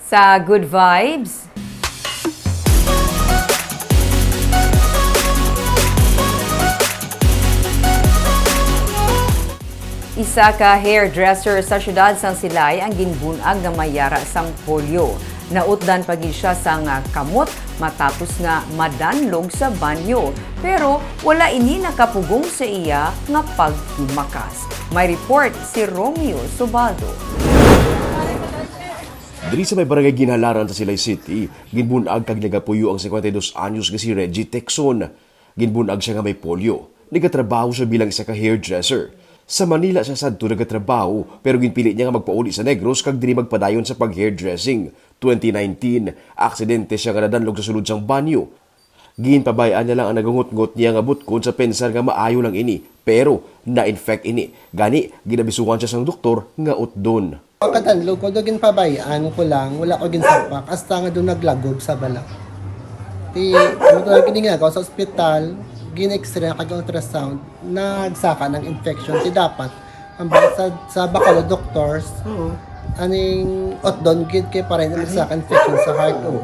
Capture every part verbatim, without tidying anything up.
Sa Good Vibes. Isa ka hairdresser sa siyudad sang Silay ang ginbun-ag nga may yara sang polio. Nautdan pa gid siya sang kamot matapos nga madanlog sa banyo, pero wala ini nakapugong sa iya nga paghimakas. May report si Romeo Subaldo. Diri sa may barangay Ginhalaran sa Silay City, ginbun-ag kag nagapuyo ang singkwenta y dos anyos nga si Reggie Texon. Ginbun-ag siya nga may polio. Nagatrabaho siya bilang isa ka hairdresser. Sa Manila siya sadto nagatrabaho, pero ginpili niya nga magpauli sa Negros kag diri magpadayon sa pag-hairdressing. Twenty nineteen, aksidente siya nga nadanlog sa sulod sang banyo. Ginpabay-an niya lang ang nagangutngot niya nga butkon sa pensar nga maayo lang ini, pero na-infect ini. Gani, ginabisuhan siya sang doktor nga utdon. Pagkadanlog ko, do ginpabay-an ko lang, wala ko ginsapak, hasta nga do naglagob sa bala. Ti, ano ko lang gini nga, sa ospital, gin-x-ray kag ultrasound, nagsaka ng infection. Ti dapat, ang sa, sa Bacolod doctors, aning utdon gid kay para hindi magsaka infection sa heart, oo.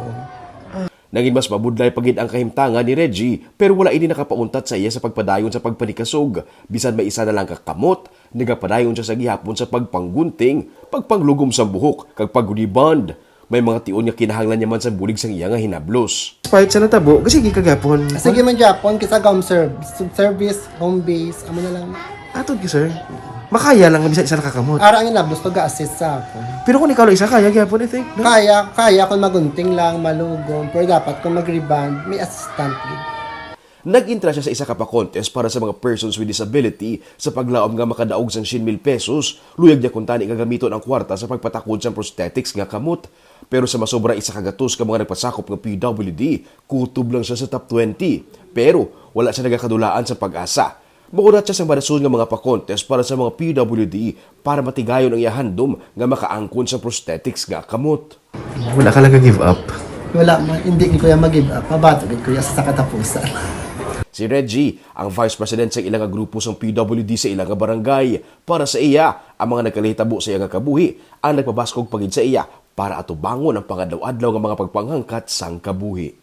Nangin mas mabudlay pa gid ang kahimtangan ni Reggie, pero wala ini nakapauntat sa iya sa pagpadayon sa pagpanikasog. Bisan may isa na lang ka kamot, nagapadayon siya sa gihapon sa pagpanggunting, pagpanglugom sang buhok, kag pag-rebond. May mga tion nga kinahanglan niya man sang bulig sang iya nga hinablos. Despite sa natabo, kasigi ka gihapon. Sige man gyapon, kis-a gahom serv-, service, home base, amo na lang. Atod ka, sir. Makaya lang nga bisan isa ra ka kamot. Ara ang inablos to ga-assist sa akon. Pero kung ikaw lang isa, kaya gyapon, I think, no? Kaya, kaya kung magunting lang, malugom, pero dapat kung mag-rebond, may assistant gid. Nag-intra siya sa isa ka pa-contest para sa mga persons with disability sa paglaom nga makadaog sang syen mil pesos. Luyag niya kuntani nga gamiton ang kwarta sa pagpatakod sang prosthetics nga kamot. Pero sa masobra isa ka gatos ka mga nagpasakop nga P W D, kutob lang siya sa top twenty. Pero wala siya nagakadulaan sa pag-asa. Mahulat siya sang marason nga mga pa-contest para sa mga P W D para matigayon ang iya handom nga makaangkon sa prosthetics nga kamot. Wala ka lang ka-give up? Wala man, hindi gid ko ya ma-give up. Mabato gid ko ya sa katapusan. Si Reggie, ang vice president sa ila nga grupo sang P W D sa ila nga barangay. Para sa iya, ang mga nagkahitabo sa iya nga kabuhi ang nagpabaskog pa gid sa iya para atubangon ang pangadlaw-adlaw nga mga pagpanghangkat sang kabuhi.